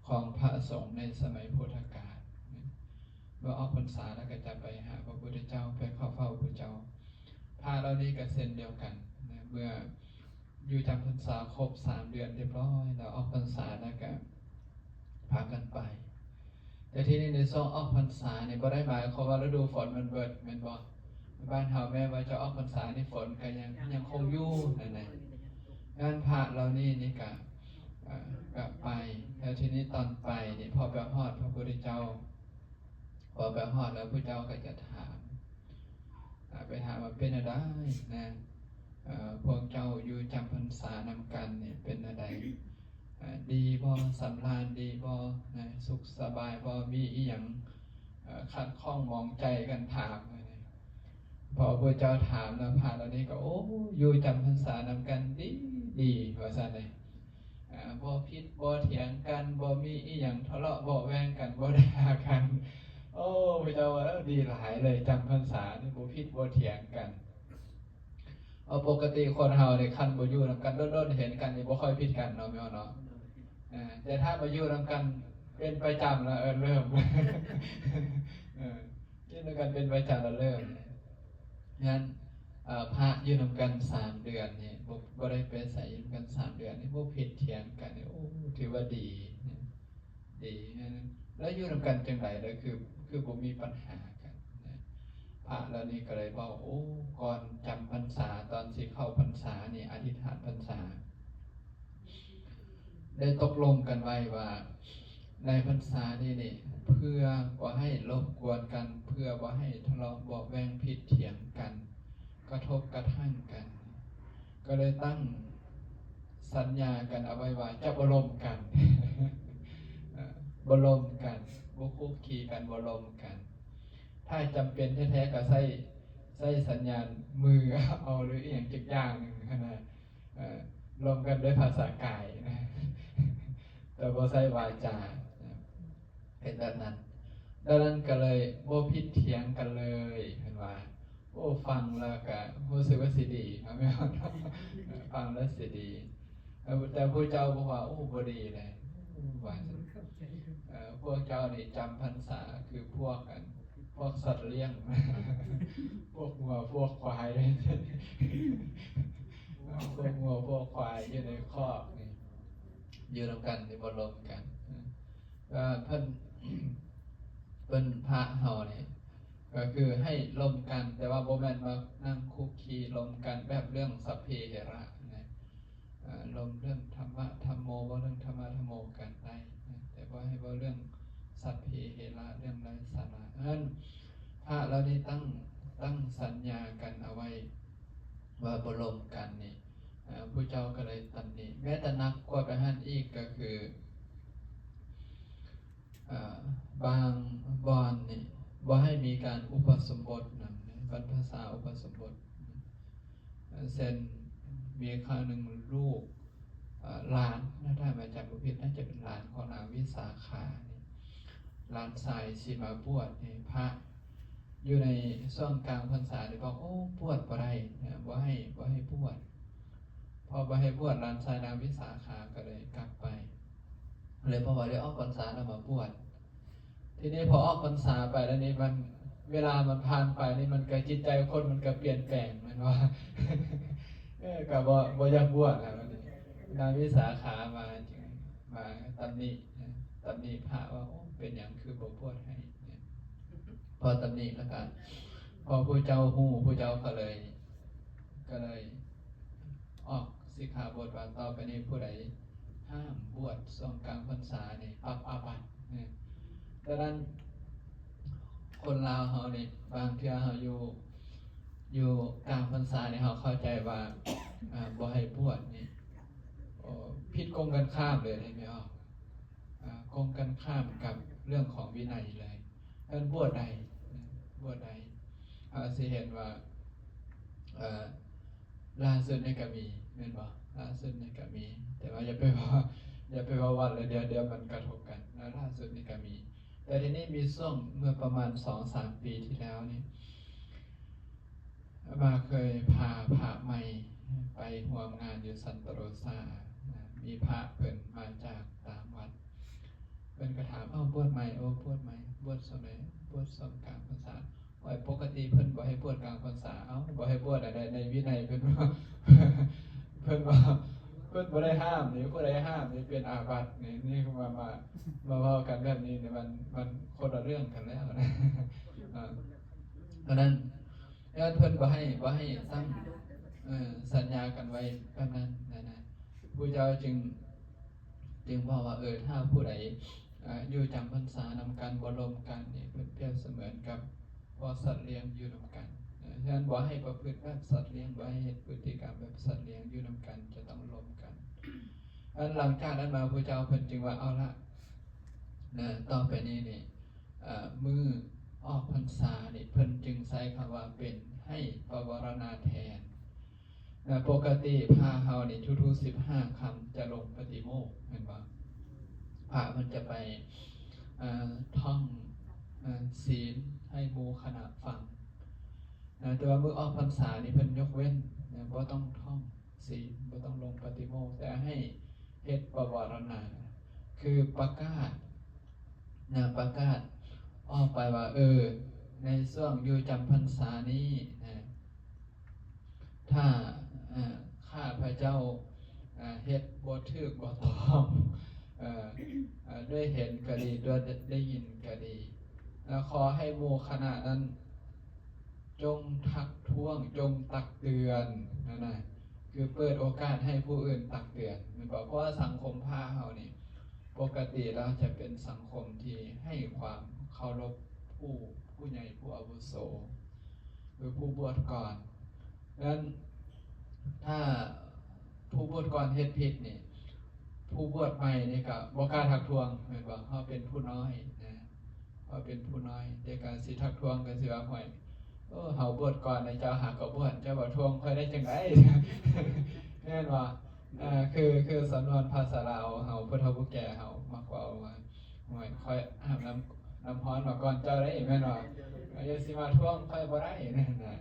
ຂອງພະສົງໃນສະໄໝພຸດທະການ. ເມື່ອອອກພັນສາແລ້ວກໍຈະໄປຫາພະພຸດທະເຈົ້າ, ໄປເຂົ້າເຝົ້າພະເຈົ້າ. ພະເຫຼົ່ານີ້ກໍເຊັ່ນດຽວກັນນະ, ເມື່ອຢູ່ຈຳພັນສາຄົບສາມເດືອນຮຽບຮ້ອຍແລ້ວ, ອອກພັນສາແລ້ວກໍພາກັນໄປ. ແຕ່ທີ່ນີ້ໃນຊ່ວງອອກພັນສານີ້ບໍ່ໄດ້ໝາຍຄວາມວ່າລະດູຝົນມັນເບິດ, ແມ່ນບໍ່? ບ້ານເຮົາແມ້ວ່າຈະອອກພັນສານີ້ ຝົນກໍຍັງ ຍັງຄົງຢູ່ນັ້ນແຫຼະ. ງານພະເຫຼົ່ານີ້ນີ້ກະ ເອີ ກະໄປ, ແລ້ວທີນີ້ຕອນໄປນີ້ ພໍໄປຮອດພະພຸດທະເຈົ້າ, ພໍໄປຮອດແລ້ວພະເຈົ້າກໍຈະຖາມ, ອາ ໄປຖາມວ່າເປັນແນວໃດນະ, ເອີ ພວກເຈົ້າຢູ່ຈຳພັນສານຳກັນນີ້ເປັນແນວໃດ? ເອີ ດີບໍ່? ສຳລານດີບໍ່ນະ? ສຸກສະບາຍບໍ່? ມີອີ່ຫຍັງ ເອີ ຂັດຂ້ອງໝອງໃຈກັນ? ຖາມ. ພໍພະເຈົ້າຖາມແລ້ວ ພະເຫຼົ່ານີ້ກໍ ໂອ້ ຢູ່ຈຳພັນສານຳກັນດີໆ ວ່າຊັ້ນເດ. ເອີ ບໍ່ຜິດບໍ່ຖຽງກັນ, ບໍ່ມີອີ່ຫຍັງທະເລາະເບາະແວ້ງກັນ, ບໍ່ໄດ້ຫາກັນ. ໂອ້ ພະເຈົ້າວ່າ ເອີ ດີຫຼາຍເລີຍ, ຈຳພັນສານີ້ບໍ່ຜິດບໍ່ຖຽງກັນ. ເອົາ ປົກກະຕິຄົນເຮົານີ້ ຄັນບໍ່ຢູ່ນຳກັນດົນໆ ເຫັນກັນນີ້ບໍ່ຄ່ອຍຜິດກັນເນາະ ແມ່ນບໍ່ເນາະ? ເອີ ແຕ່ຖ້າມາຢູ່ນຳກັນເປັນປະຈຳແລ້ວ ເອີ ເລີ່ມ ເອີ ຢູ່ນຳກັນເປັນປະຈຳແລ້ວເລີ່ມ. ງານ ເອີ ພະຢູ່ນຳກັນສາມເດືອນນີ້ ບໍ່ ບໍ່ໄດ້ໄປໃສ, ຢູ່ນຳກັນສາມເດືອນນີ້ ບໍ່ຜິດຖຽງກັນນີ້ ໂອ້ ຖືວ່າດີ ດີນະ. ແລ້ວຢູ່ນຳກັນຈັ່ງໃດ ແລ້ວຄື ຄືບໍ່ມີບັນຫາກັນນະ? ພະເຫຼົ່ານີ້ກໍເລີຍເວົ້າ ໂອ້ ກ່ອນຈຳພັນສາ ຕອນຊິເຂົ້າພັນສານີ້ ອະທິຖານພັນສາ ໄດ້ຕົກລົງກັນໄວ້ວ່າ ໃນພັນສານີ້ນີ້ ເພື່ອບໍ່ໃຫ້ລົບກວນກັນ, ເພື່ອບໍ່ໃຫ້ທະເລາະເບາະແວ້ງຜິດຖຽງກັນ, ກະທົບກະທັ່ງກັນ, ກໍເລີຍຕັ້ງສັນຍາກັນເອົາໄວ້ວ່າຈະບໍ່ລົມກັນ, ເອີ ບໍ່ລົມກັນ, ບໍ່ຄຸກຄີກັນ, ບໍ່ລົມກັນ. ຖ້າຈຳເປັນແທ້ໆ ກໍໃຊ້ ໃຊ້ສັນຍານມືເອົາ ຫຼືອີ່ຫຍັງຈັກຢ່າງໜຶ່ງຫັ້ນນະ, ເອີ ລົມກັນດ້ວຍພາສາກາຍນະ, ແຕ່ບໍ່ໃຊ້ວາຈານະ. ເປັນແບບນັ້ນ. ດັ່ງນັ້ນກໍເລີຍບໍ່ຜິດຖຽງກັນເລີຍ ເພິ່ນວ່າ. ໂອ້ ຟັງແລ້ວກະຮູ້ສຶກວ່າຊິດີເນາະ, ຟັງແລ້ວຊິດີ. ແຕ່ ແຕ່ຜູ້ເຈົ້າບອກວ່າ ໂອ້ ບໍ່ດີເລີຍ ວ່າ. ເອີ ພວກເຈົ້ານີ້ຈຳພັນສາຄືພວກ ອັນ ພວກສັດລ້ຽງ, ພວກງົວ ພວກຄວາຍ, ພວກງົວ ພວກຄວາຍຢູ່ໃນຄອກນີ້ ຢູ່ນຳກັນນີ້ບໍ່ລົມກັນ. ເອີ ເພິ່ນ ເພິ່ນພະເຮົານີ້ ກໍຄືໃຫ້ລົມກັນ, ແຕ່ວ່າບໍ່ແມ່ນມານັ່ງຄຸກຄີລົມກັນແບບເລື່ອງສັບເພເຫລະນະ. ເອີ ລົມເລື່ອງທຳມະທຳໂມ, ເວົ້າເລື່ອງທຳມະທຳໂມກັນໄດ້ນະ, ແຕ່ບໍ່ໃຫ້ເວົ້າເລື່ອງສັບເພເຫລະ, ເລື່ອງໄຮ້ສາລະ. ເອີ ພະເຫຼົ່ານີ້ຕັ້ງ ຕັ້ງສັນຍາກັນເອົາໄວ້ວ່າບໍ່ລົມກັນນີ້. ເອີ ຜູ້ເຈົ້າກໍເລີຍຕຳໜິ, ແມ້ແຕ່ໜັກກວ່າໄປຫັ້ນອີກ ກໍຄື ເອີ ບາງບ່ອນນີ້ບໍ່ໃຫ້ມີການອຸປະສົມບົດນຳ, ບັນພະຊາອຸປະສົມບົດ. ເອີ ເຊັ່ນ ມີຄັ້ງໜຶ່ງລູກ ເອີ ຫຼານນະ, ຖ້າອາຈານບໍ່ຜິດ ໜ້າຈະເປັນຫຼານຂອງນາງວິສາຂານີ້, ຫຼານຊາຍຊິມາບວດໃຫ້ພະ. ຢູ່ໃນຊ່ວງກາງພັນສານີ້ບອກ ໂອ້ ບວດບໍ່ໄດ້ນະ, ບໍ່ໃຫ້ ບໍ່ໃຫ້ບວດ. ພໍບໍ່ໃຫ້ບວດ, ຫຼານຊາຍນາງວິສາຂາກໍເລີຍກັບໄປ, ເລີຍ ເພາະວ່າໄດ້ອອກພັນສາແລ້ວມາບວດ. ທີນີ້ພໍອອກພັນສາໄປແລ້ວນີ້ ມັນ ເວລາມັນຜ່ານໄປນີ້ ມັນກໍ ຈິດໃຈຄົນມັນກໍປ່ຽນແປງ ແມ່ນບໍ່? ເອີ ກໍບໍ່ ບໍ່ຢາກບວດແລ້ວບັດນີ້. ນາງວິສາຂາມາ ມາຕຳໜິ ຕຳໜິພະວ່າ ໂອ້ ເປັນຫຍັງຄືບໍ່ບວດໃຫ້? ພໍຕຳໜິແລ້ວກໍ ພໍຜູ້ເຈົ້າຮູ້ ຜູ້ເຈົ້າກໍເລີຍ ກໍເລີຍອອກສິກຂາບົດວ່າ ຕໍ່ໄປນີ້ຜູ້ໃດຫ້າມບວດຊ່ວງກາງພັນສານີ້ ປັບອາບັດ. ເອີ ດັ່ງນັ້ນ ຄົນລາວເຮົານີ້ ບາງເທື່ອເຮົາຢູ່ ຢູ່ກາງພັນສານີ້ ເຮົາເຂົ້າໃຈວ່າ ອາ ບໍ່ໃຫ້ບວດນີ້ ໂອ້ ຜິດກົງກັນຂ້າມເລີຍ ເຫັນບໍ່? ອາ ກົງກັນຂ້າມກັບເລື່ອງຂອງວິໄນເລີຍ. ເພິ່ນບວດໄດ້ ບວດໄດ້ ເຮົາຊິເຫັນວ່າ ເອີ ລ່າສຸດນີ້ກໍມີ ແມ່ນບໍ່? ລ່າສຸດນີ້ກໍມີ ແຕ່ວ່າຢ່າໄປເວົ້າ ຢ່າໄປເວົ້າວັດເລີຍ ດຽວ ດຽວມັນກະທົບກັນ. ແລ້ວລ່າສຸດນີ້ກໍມີ ແຕ່ທີນີ້ມີຊ່ວງເມື່ອປະມານສອງສາມປີທີ່ແລ້ວນີ້ ອາຕະມາເຄີຍພາພະໃໝ່ໄປຮ່ວມງານຢູ່ຊັນຕາໂຣຊານະ, ມີພະເພິ່ນມາຈາກຕ່າງວັດ พิ่ນກໍຖາມ ເອົ້າ ບວດໃໝ່? ໂອ້ ບວດໃໝ່. ບວດຊ່ວງໃດ? ບວດຊ່ວງກາງພັນສາ. ໂອ້ຍ ປົກກະຕິເພິ່ນບໍ່ໃຫ້ບວດກາງພັນສາ. ເອົ້າ ບໍ່ໃຫ້ບວດອັນໃດ? ໃນວິໄນເພິ່ນ ເພິ່ນບໍ່ ເພິ່ນບໍ່ໄດ້ຫ້າມນີ້. ຜູ້ໃດຫ້າມນີ້ເປັນອາບັດນີ້. ນີ້ມາ ມາ ມາເວົ້າກັນແບບນີ້ນີ້ ມັນ ມັນຄົນລະເລື່ອງກັນແລ້ວນະ. ເອີ ອັນນັ້ນ ແລ້ວເພິ່ນບໍ່ໃຫ້ ບໍ່ໃຫ້ຕັ້ງ ເອີ ສັນຍາກັນໄວ້ແບບນັ້ນນະ ນະ. ພະເຈົ້າຈຶ່ງ ຈຶ່ງບອກວ່າ ເອີ ຖ້າຜູ້ໃດ ເອີ ຢູ່ຈຳພັນສານຳກັນ ບໍ່ລົມກັນນີ້ ເພິ່ນປຽບສະເໝືອນກັບພວກສັດລ້ຽງຢູ່ນຳກັນ. ເອີ ສະນັ້ນບໍ່ໃຫ້ປະພຶດແບບສັດລ້ຽງ, ບໍ່ໃຫ້ເຮັດພຶດຕິກຳແບບສັດລ້ຽງ, ຢູ່ນຳກັນຈະຕ້ອງລົມກັນ. ອັນຫຼັງຈາກນັ້ນມາ ພະເຈົ້າເພິ່ນຈຶ່ງວ່າ ເອົາລະ ນະ ຕໍ່ໄປນີ້ນີ້ ເອີ ມື້ອອກພັນສານີ້ ເພິ່ນຈຶ່ງໃຊ້ຄຳວ່າເປັນໃຫ້ປະວາລະນາແທນ. ນະ ປົກກະຕິພະເຮົານີ້ທຸກໆສິບຫ້າຄ່ຳຈະລົງປະຕິໂມກ ແມ່ນບໍ່? ພະເພິ່ນຈະໄປ ເອີ ທ່ອງ ເອີ ສີນໃຫ້ໝູ່ຄະນະຟັງນະ, ແຕ່ວ່າມື້ອອກພັນສານີ້ເພິ່ນຍົກເວັ້ນນະ ບໍ່ຕ້ອງທ່ອງສີນ, ບໍ່ຕ້ອງລົງປະຕິໂມກ, ແຕ່ໃຫ້ເຮັດປະວາລະນາ ຄືປະກາດນະ ປະກາດອອກໄປວ່າ ເອີ ໃນຊ່ວງຢູ່ຈຳພັນສານີ້ນະ ຖ້າ ເອີ ຂ້າພະເຈົ້າ ເອີ ເຮັດບໍ່ຖືກບໍ່ຕ້ອງ ເອີ ເອີ ດ້ວຍເຫັນກໍດີ ດ້ວຍໄດ້ຍິນກໍດີ ແລ້ວຂໍໃຫ້ໝູ່ຄະນະນັ້ນຈົ່ງທັກທ້ວງ ຈົ່ງຕັກເຕືອນ ນັ້ນນະ ຄືເປີດໂອກາດໃຫ້ຜູ້ອື່ນຕັກເຕືອນ ແມ່ນບໍ່? ເພາະວ່າສັງຄົມພະເຮົານີ້ ປົກກະຕິແລ້ວຈະເປັນສັງຄົມທີ່ໃຫ້ຄວາມເຄົາລົບຜູ້ ຜູ້ໃຫຍ່ ຜູ້ອາວຸໂສ ຫຼືຜູ້ບວດກ່ອນ. ດັ່ງນັ້ນ ຖ້າຜູ້ບວດກ່ອນເຮັດຜິດນີ້ ຜູ້ບວດໃໝ່ນີ້ກໍບໍ່ກ້າທັກທ້ວງ ແມ່ນບໍ່? ເຮົາເປັນຜູ້ນ້ອຍນະ ເຮົາເປັນຜູ້ນ້ອຍ ແຕ່ການຊິທັກທ້ວງກໍຊິວ່າ ຫ້ວຍ ໂອ້ ເຮົາບວດກ່ອນນະ ເຈົ້າຫາກໍບວດ ເຈົ້າມາທ້ວງຂ້ອຍໄດ້ຈັ່ງໃດ? ແມ່ນບໍ່? ເອີ ຄື ຄືສຳນວນພາສາລາວເຮົາ ຜູ້ເຖົ້າຜູ້ແກ່ເຮົາມັກເວົ້າວ່າ ໂອ້ຍ ຂ້ອຍອາບນ້ຳ ນ້ຳຮ້ອນມາກ່ອນເຈົ້າໄດ໋ ແມ່ນບໍ່? ເຈົ້າຊິມາທ້ວງຂ້ອຍບໍ່ໄດ້ ນັ້ນນະ.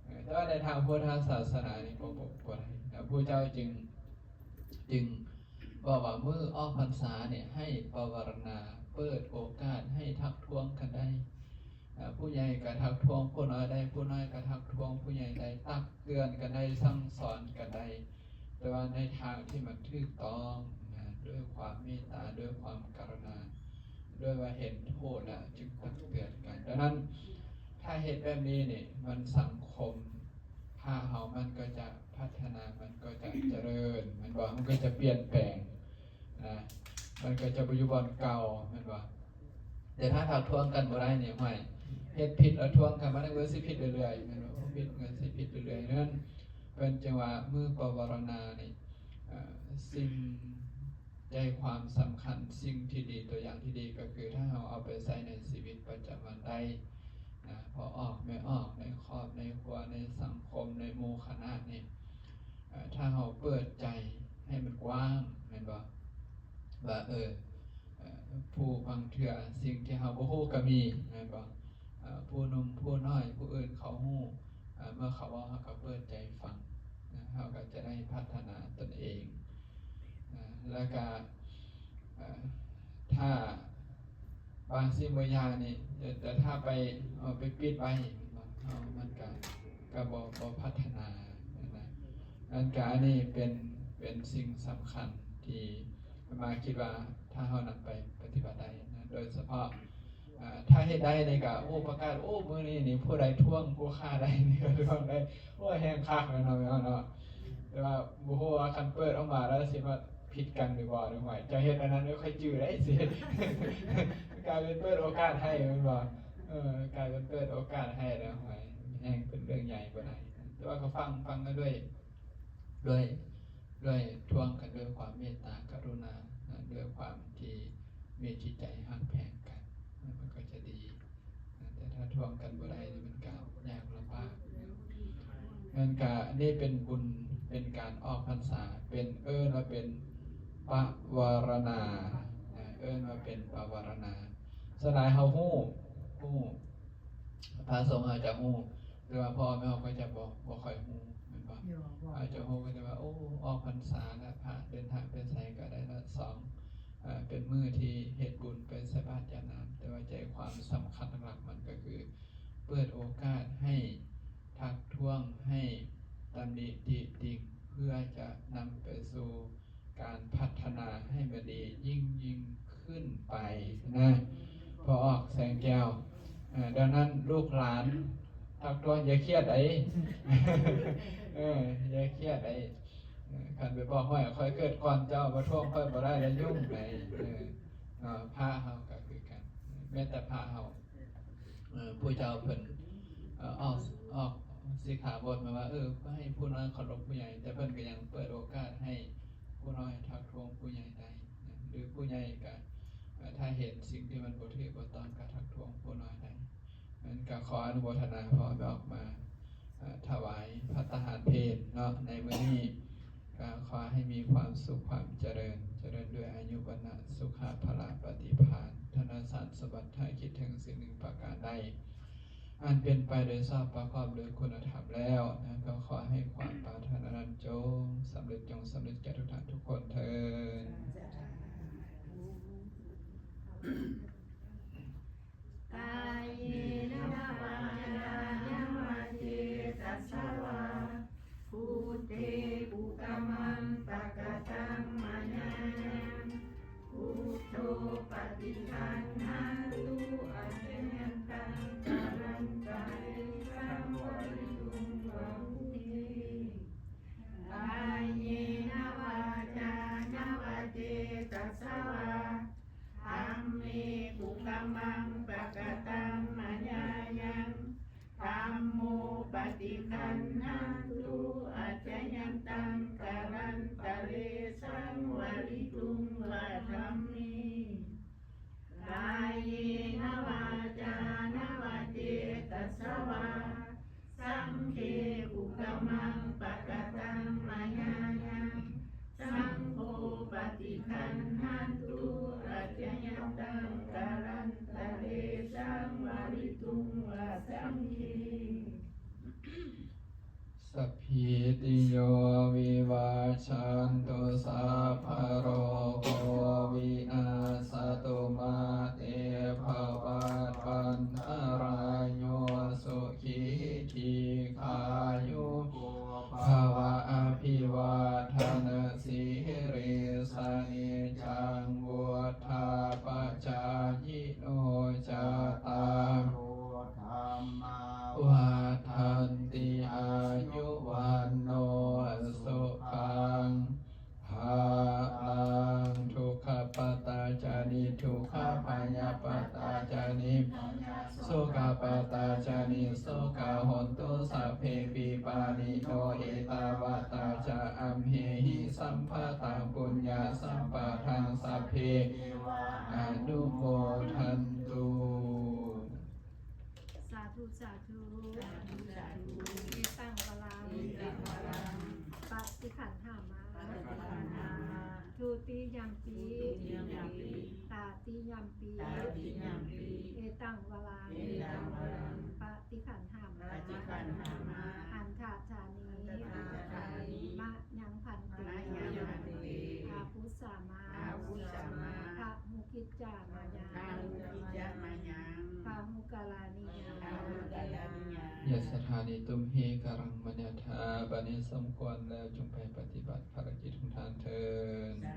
ເອີ ແຕ່ວ່າໃນທາງພຸດທະສາສະໜານີ້ບໍ່ ບໍ່ ບໍ່ໄດ້. ແລ້ວພະເຈົ້າຈຶ່ງ ຈຶ່ງບອກວ່າມື້ອອກພັນສານີ້ໃຫ້ປະວາລະນາ ເປີດໂອກາດໃຫ້ທັກທ້ວງກັນໄດ້. ເອີ ຜູ້ໃຫຍ່ກໍທັກທ້ວງຜູ້ນ້ອຍໄດ້ ຜູ້ນ້ອຍກໍທັກທ້ວງຜູ້ໃຫຍ່ໄດ້ ຕັກເຕືອນກັນໄດ້ ສັ່ງສອນກັນໄດ້ ແຕ່ວ່າໃນທາງທີ່ມັນຖືກຕ້ອງນະ ດ້ວຍຄວາມເມດຕາ ດ້ວຍຄວາມກະລຸນາ ດ້ວຍວ່າເຫັນໂທດແລ້ວຈຶ່ງຕັກເຕືອນກັນ. ດັ່ງນັ້ນ ຖ້າເຮັດແບບນີ້ນີ້ ມັນ ສັງຄົມພະເຮົາມັນກໍຈະພັດທະນາ ມັນກໍຈະຈະເລີນ ແມ່ນບໍ່? ມັນກໍຈະປ່ຽນແປງນະ ມັນກໍຈະບໍ່ຢູ່ບ່ອນເກົ່າ ແມ່ນບໍ່? ແຕ່ຖ້າທັກທ້ວງກັນບໍ່ໄດ້ນີ້ ຫ້ວຍ ເຮັດຜິດແລ້ວທ້ວງກັນມາ ມັນກໍຊິຜິດເລື້ອຍໆ ແມ່ນບໍ່? ຜິດມັນຊິຜິດເລື້ອຍໆ. ນັ້ນເພິ່ນຈຶ່ງວ່າມື້ປະວາລະນານີ້ ເອີ ສິ່ງໃຈຄວາມສຳຄັນ ສິ່ງທີ່ດີ ຕົວຢ່າງທີ່ດີກໍຄື ຖ້າເຮົາເອົາໄປໃຊ້ໃນຊີວິດປະຈຳວັນໄດ້ນະ ພໍ່ອອກແມ່ອອກ ໃນຄອບໃນຄົວ ໃນສັງຄົມ ໃນໝູ່ຄະນະນີ້ ເອີ ຖ້າເຮົາເປີດໃຈໃຫ້ມັນກວ້າງ ແມ່ນບໍ່? ວ່າ ເອີ ເອີ ຜູ້ ບາງເທື່ອສິ່ງທີ່ເຮົາບໍ່ຮູ້ກໍມີ ແມ່ນບໍ່? ເອີ ຜູ້ໜຸ່ມຜູ້ນ້ອຍຜູ້ອື່ນເຂົາຮູ້ ເອີ ເມື່ອເຂົາເວົ້າ ເຮົາກໍເປີດໃຈຟັງນະ ເຮົາກໍຈະໄດ້ພັດທະນາຕົນເອງນະ. ແລ້ວກໍ ເອີ ຖ້າບາງສິ່ງບາງຢ່າງນີ້ ແຕ່ ແຕ່ຖ້າໄປ ເອົາໄປປິດໄວ້ ເຮົາ ມັນກໍ ກໍບໍ່ ບໍ່ພັດທະນານະ. ນັ້ນກໍອັນນີ້ເປັນ ເປັນສິ່ງສຳຄັນທີ່ອາດຕະມາຄິດວ່າ ຖ້າເຮົານຳໄປປະຕິບັດໄດ້ນະ ໂດຍສະເພາະ ເອີ ຖ້າເຮັດໄດ້ນີ້ກໍ ໂອ້ ປະກາດ ໂອ້ ມື້ນີ້ນີ້ຜູ້ໃດທ້ວງຜູ້ຂ້າໄດ້ນີ້ກໍທ້ວງໄດ້ ໂອ້ ແຮງຄັກແລ້ວເນາະ ເນາະ. ແຕ່ວ່າບໍ່ຮູ້ວ່າຄັນເປີດອອກມາແລ້ວຊິມາຜິດກັນຫຼືບໍ່ ຫຼືຫວຍ ເຈົ້າເຮັດອັນນັ້ນແລ້ວຂ້ອຍຈື່ໄດ້ ຊິ ກາຍເປັນເປີດໂອກາດໃຫ້ ແມ່ນບໍ່? ເອີ ກາຍເປັນເປີດໂອກາດໃຫ້ແລ້ວຫວຍ ແຮ່ງເປັນເລື່ອງໃຫຍ່ບໍ່ໄດ້. ແຕ່ວ່າກໍຟັງ ຟັງກັນດ້ວຍ ດ້ວຍ ດ້ວຍ ທ້ວງກັນດ້ວຍຄວາມເມດຕາກະລຸນານະ ດ້ວຍຄວາມທີ່ມີຈິດໃຈຮັກແພງກັນນະ ມັນກໍຈະດີນະ. ແຕ່ຖ້າທ້ວງກັນບໍ່ໄດ້ນີ້ ມັນກໍຍາກລຳບາກນະ. ມັນກໍ ນີ້ເປັນບຸນ ເປັນການອອກພັນສາ ເປັນ ເອີ້ນວ່າເປັນປະວາລະນານະ ເອີ້ນວ່າເປັນປະວາລະນາ. ສ່ວນຫຼາຍເຮົາຮູ້ ຮູ້ ພະສົງເຮົາຈະຮູ້ ແຕ່ວ່າພໍ່ແມ່ເຮົາກໍຈະບໍ່ ບໍ່ຄ່ອຍຮູ້ ແມ່ນບໍ່? ເຂົາຈະຮູ້ກໍຈະວ່າ ໂອ້ ອອກພັນສາແລ້ວ ພະເດີນທາງໄປໃສກໍໄດ້ລະ ສອງ ເປັນມື້ທີ່ເຮັດບຸນໄປໃສ່ບາດຢາດນ້ຳ, ແຕ່ວ່າໃຈຄວາມສຳຄັນຫຼັກໆມັນກໍຄື ເປີດໂອກາດໃຫ້ທັກທ້ວງ, ໃຫ້ຕຳໜິຕິຕິງ ເພື່ອຈະນຳໄປສູ່ການພັດທະນາໃຫ້ມັນດີຍິ່ງໆຂຶ້ນໄປນະ ພໍ່ອອກແສງແກ້ວ. ເອີ ດັ່ງນັ້ນລູກຫຼານທັກທ້ວງຢ່າຄຽດໃດ໋ ເອີ ຢ່າຄຽດໃດ໋. ເອີ ຄັນໄປບອກ ຫ້ວຍ ຂ້ອຍເກີດກ່ອນເຈົ້າ ມາທ້ວງຂ້ອຍບໍ່ໄດ້ລະ ຫຍຸ້ງໃດ໋. ເອີ ເນາະ ພະເຮົາກໍຄືກັນ ແມ້ແຕ່ພະເຮົາ ເອີ ຜູ້ເຈົ້າເພິ່ນ ເອີ ອອກ ອອກສິກຂາບົດມາວ່າ ເອີ ໃຫ້ຜູ້ນ້ອຍເຄົາລົບຜູ້ໃຫຍ່, ແຕ່ເພິ່ນກໍຍັງເປີດໂອກາດໃຫ້ຜູ້ນ້ອຍທັກທ້ວງຜູ້ໃຫຍ່ໄດ້ນະ ຫຼືຜູ້ໃຫຍ່ກໍ ເອີ ຖ້າເຫັນສິ່ງທີ່ມັນບໍ່ຖືກບໍ່ຕ້ອງກໍທັກທ້ວງຜູ້ນ້ອຍໄດ້. ນັ້ນກໍຂໍອະນຸໂມທະນາພ້ອມອອກມາ ເອີ ຖວາຍພັດຕາຫານເພນເນາະ ໃນມື້ນີ້. ກໍຂໍໃຫ້ມີຄວາມສຸກຄວາມຈະເລີນ, ຈະເລີນດ້ວຍອາຍຸ ວັນນະ ສຸຂະ ພະລະ ປະຕິພານ ທະນະສານສົມບັດ ຖ້າຄິດເຖິງສິ່ງໜຶ່ງປະການໃດ ອັນເປັນໄປໂດຍຊອບປະກອບດ້ວຍຄຸນນະທຳແລ້ວນະ ກໍຂໍໃຫ້ຄວາມປາດຖະໜານັ້ນຈົ່ງສຳເລັດ, ຈົ່ງສຳເລັດແກ່ທຸກທ່ານທຸກຄົນເທີ້ນ. ກາເຍນະວາຈານະວະເຈຕະສະວາ ພຸດເທ ກຸກະມັງ ປະກະຕັງ ມະຍາຍັງ ພຸດໂທ ປະຕິຄັນຫັນຕຸ ອາຈະຍັນຕັງ ກະລັນຕະເລສັງ ວະລິຕຸງ ວະຮຸດທິ ກາເຍນະວາຈານະວະເຈຕະສະວາ ທຳເມ ກຸກະມັງ ປະກະຕັງ ມະຍາຍັງ ທຳໂມ ປະຕິຄັນຫັນຕຸ ອາຈະຍັນຕັງ ກະລັນຕະເລສັງ ວະລິຕຸງ ວະທຳມິ ກາເຍນະວາຈານະວະເຈຕະສະວາ ສັງເຂ ກຸກະມັງ ປະກະຕັງ ມະຍາຍັງ ສັງໂຄ ປະຕິຄັນຫັນຕຸ ອາຈະຍັນຕັງ ກະລັນຕະເລສັງ ວະລິຕຸງ ວະສັງຄີ ສັບພີຕິໂຍ ວິວັດຊັນຕຸ ສັບພະໂລໂກ ວິນັດສະຕຸ ມາເຕ ພະວັດວັນຕະລາຍໂຍ ສຸຂີ ດີຄາຍຸໂກ ພະວະ ອະພິວາທະນະສີລິສະນິດຈັງ ວຸດທາປະຈາຍິໂນ ຈັດຕາໂລ ທຳມາ ວັດທັນຕິ ອາຍຸ ວັນໂນ ສຸຂັງ ພະລັງ ທຸກຂະປະຕາຈານິ ທຸກຂະພະຍາປະຕາຈານິ ໂສກະປະຕາຈານິ ໂສກາ ໂຫນຕຸ ສັບເພ ວິປານິໂນ ເອຕາວັດຕາ ຈະ ອັມເຫຫິ ສຳປະຕັງ ປຸນຍະສຳປະທັງ ສັບເພ ເທວາ ອະນຸໂມທັນຕຸ ສາທຸ ສາທຸ ສາທຸ ສາທຸ ເອຕັງ ວະລັງ ເອຕັງ ວະລັງ ປະຕິຄັນຫາມາ ປະຕິຄັນຫາມາ ທຸຕິຍຳປີ ທຸຕິຍຳປີ ຕາຕິຍຳປີ ຕາຕິຍຳປີ ເອຕັງ ວະລັງ ເອຕັງ ວະລັງ ປະຕິຄັນຫາມາ ປະຕິຄັນຫາມາ ອັນທະຈານິ ອັນທະຈານິ ມະຍັງພັນເຕ ມະຍັງພັນເຕ ອາວຸດສາມາ ອາວຸດສາມາ ພະຫຸກິດຈາມາຍັງ ພະຫຸກິດຈາມາຍັງ ພະຫຸກາລານິຍັງ ພະຫຸກາລານິຍັງ ຍັດສະຖານິ ຕຸມເຫ ກະລັງ ມັນຍະຖາ ບັດນີ້ສົມຄວນແລ້ວ ຈົ່ງໄປປະຕິບັດພາລະກິດຂອງທ່ານເທີ້ນ. ສາ